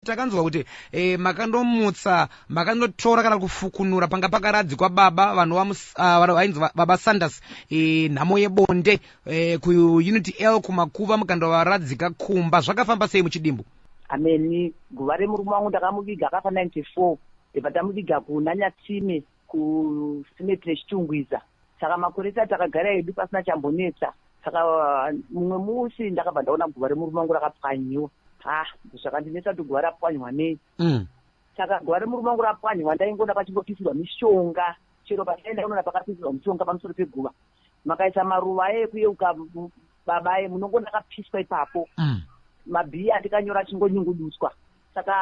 Takanzwa kuti makandomutsa, makandotora kana kufukunura panga pakaradzikwa baba vanova vainzi baba Sanders, nhamo yebonde, kuUnit L kumakuva, mukandovaradzika kumba. Zvakafamba sei muchidimbu? Ameni. Guva remurume wangu, ndakamuviga akafa 94, ndibva tamuviga kuna Nyatsime, kucemetery reChitungwiza. Saka makore tati takagara hedu pasina chambonetsa. Saka mumwe musi ndakabva ndaona guva remurume wangu rakapwanyiwa. Ha, zvakandinetsa kuti guva rapwanywa nei. Saka guva remurume wangu rapwanywa, ndaingoona pachingopisirwa mishonga. Chero pandaenda unoona pakapisirwa mishonga pamusoro peguva, makaisa maruva aye ekuyeuka baba aye, munongoona akapiswa ipapo. Mabhiya andikanyora achingonyunguduswa. Saka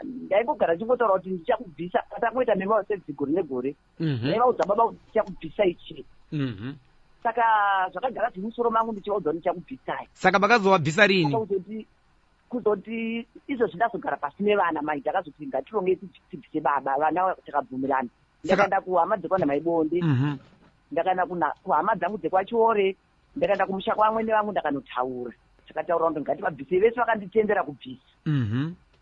ndaingogara ndichingotaura kuti ndichakubvisa. Patangoita memorial service gore negore, ndaivaudza baba kuti ndichakubvisa ichi. Saka zvakagara zviri musoro mangu, ndichivaudza kuti ndichakubvisai. Saka makazovabvisa rini? Kuzoti izvozvi ndazogara pasi nevana mai, takazoti ngatirongei tibvise baba. Vana takabvumirana. Ndakaenda kuhama dzekwanamaibonde, ndakaenda kuhama dzangu dzekwaChiore, ndakaenda kumusha kwamwene vangu, ndakanotaura. Takataura kuti ngativabvise. Vese vakanditendera kubvisa.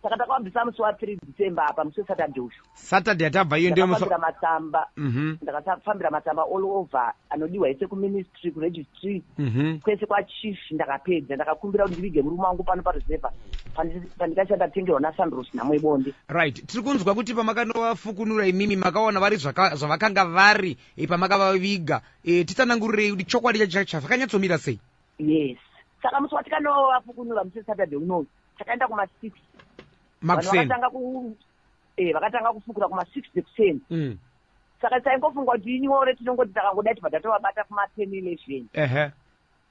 Saka takavabvisa musi wa3 December apa, musi weSaturday uyu. Saturday yatabva iyo ndiyo musi? Ndakafambira matsamba. Ndakafambira matsamba all over anodiwa ese, kuministry, kuregistry, kwese kwachief. Ndakapedza, ndakakumbira kuti ndivige murume wangu pano pareserva pandikaisa ndatengerwa naSandros nhamo yebonde. Right, tiri kunzwa kuti pamakanovafukunura imimi, makaona vari zvavakanga vari pamakavaviga. Titsanangurirei kuti chokwadi chacho chazvakanyatsomira sei. Yes, saka musi watikanovafukunura, musi weSaturday unoyu, takaenda kuma6. Makuseni? Vakatanga kufukura kuma6 dzekuseni. Saka taingofunga kuti inyore, tinongoti takangodai tibva tatovabata kuma10, 11.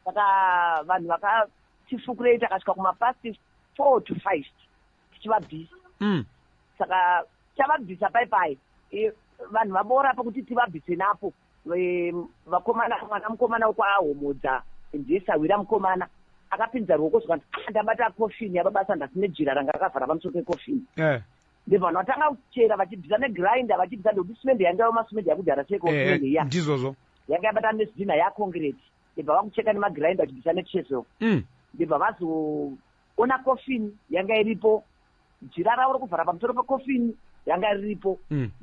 Saka vanhu vakatifukurei, takasvika kumapast 4 to 5 tichivabvisa. Saka tavabvisa pai pai, vanhu vabora pokuti tivabvise napo. Vakomana, mwana mukomana wekwaHomodza ndiye sawira mukomana, akapinza ruoko zvikanzi, "Ah, ndabata kofini yababa Sanders nejira ranga rakavhara pamusoro pekofini." Ndibva vanhu vatanga kuchera vachibvisa negrinder, vachibvisa, ndekuti simende yanga yoma, simende yakudhara seko. Simende iya Ndizvozvo. Yanga yabatana nezvidhina, yaconcrete. Ndibva vakucheka nemagrinder, vachibvisa nechisel. Ndibva vazoona kofini yanga iripo, jira ravo rokuvhara pamusoro pekofini ranga riripo.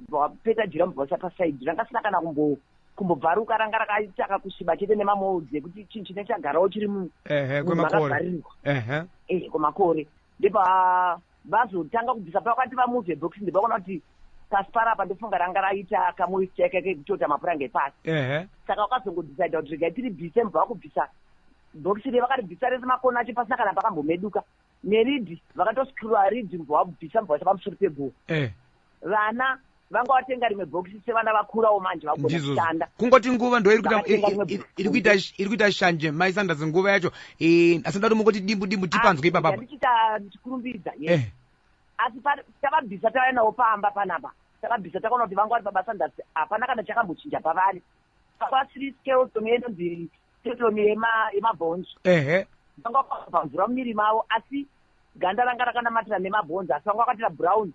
Vapeta jira, mubva vaisa paside. Ranga sina kana kumbobvaruka, ranga rakaita kakusviba chete nemamoulds ekuti chinhu chine chagarawo chiri Kwemakore. Makavharirwa kwemakore. Ndibva vazotanga kubvisa, pakati vamove box, ndibva kuti pasi parapa ndofunga ranga raita kamoisture kekutota mapuranga epasi. Saka vakazongodecida kuti regai tiribvise. Mubva vakubvisa bhokisi riye, vakaribvisa rese, makona acho pasina kana pakambomeduka, neridhi vakatoscrewa ridhi, mubva vabvisa, mubva vaisa pamusoro peguo. Vana vanga vatenga rimwe bhokisi, sevana vakurawo manje vagona kushanda. Kungoti nguva ndo iri kuita Vakatenga rimwe iri kuita shanje, mai Sanders, nguva yacho. Asi ndati mungoti dimbu dimbu tipanzwe ipapapa. Ndichiita ndichikurumbidza, yes. Asi tavabvisa, tauya navo pamba panapa, tavabvisa, takaona kuti vanga vari baba Sanders, hapana kana chakambochinja pavari. Pasiri skeleton, inonzi skeleton yemabhonzo. Vanga vakabva mvura mumiri mavo, asi ganda ranga rakanamatira nemabhonzo, asi vanga vakatira brown.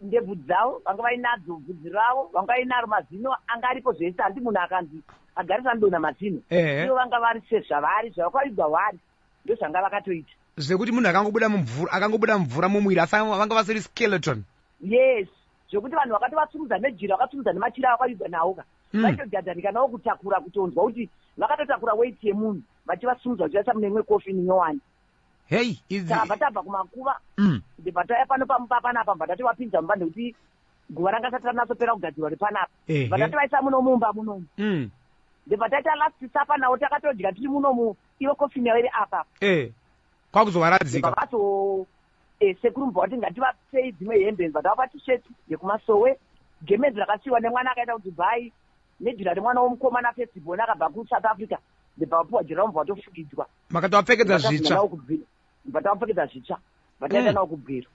Ndebvu dzavo vanga vainadzo, bvudzi ravo vanga vainaro, mazino anga aripo, zvese. Handi munhu akanzi agarisa anodonha mazino? Ivo vanga vari sezvavari, zvavakavigwa vari, ndozvanga vakatoita. Zvekuti munhu akangobuda mumvura, akangobuda mvura mumwiri, asi vanga vasiri skeleton. Yes, zvekuti vanhu vakatovasimudza nejira, vakasimudza nemachira avakavigwa nawo ka. Vaitodhadharika nawo kutakura, kutonzwa kuti vakatotakura weight yemunhu, vachivasimudza vachivaisa mune imwe kofini nyowani. Hei, idzi Tabva tabva kumakuva, ndibva tauya pano pamumba panapa, bva tatovapinza mumba, nekuti guva ranga sati ranatsopera kugadzirwa repanapa. Bva tatovaisa muno mumba munomu. Ndibva taita last supper nawo, takatodya tiri munomu, ivo kofini yavo iri apa. Kwakuzovaradzika. Ndibva vazo sekuru mubva vati ngativapei dzimwe hembe, ndibva tavapa T-shirt yekumasowe, gemenzi rakasiyiwa nemwana akaenda kuDubai, nejira remwana womukomana firstborn akabva kuSouth Africa. Ndibva vapiwa jira ravo, mubva vatofukidzwa. Makatovapfekedza zvitsva. Ndibva tavapfekedza zvitsva, bva taenda nawo kubwiro.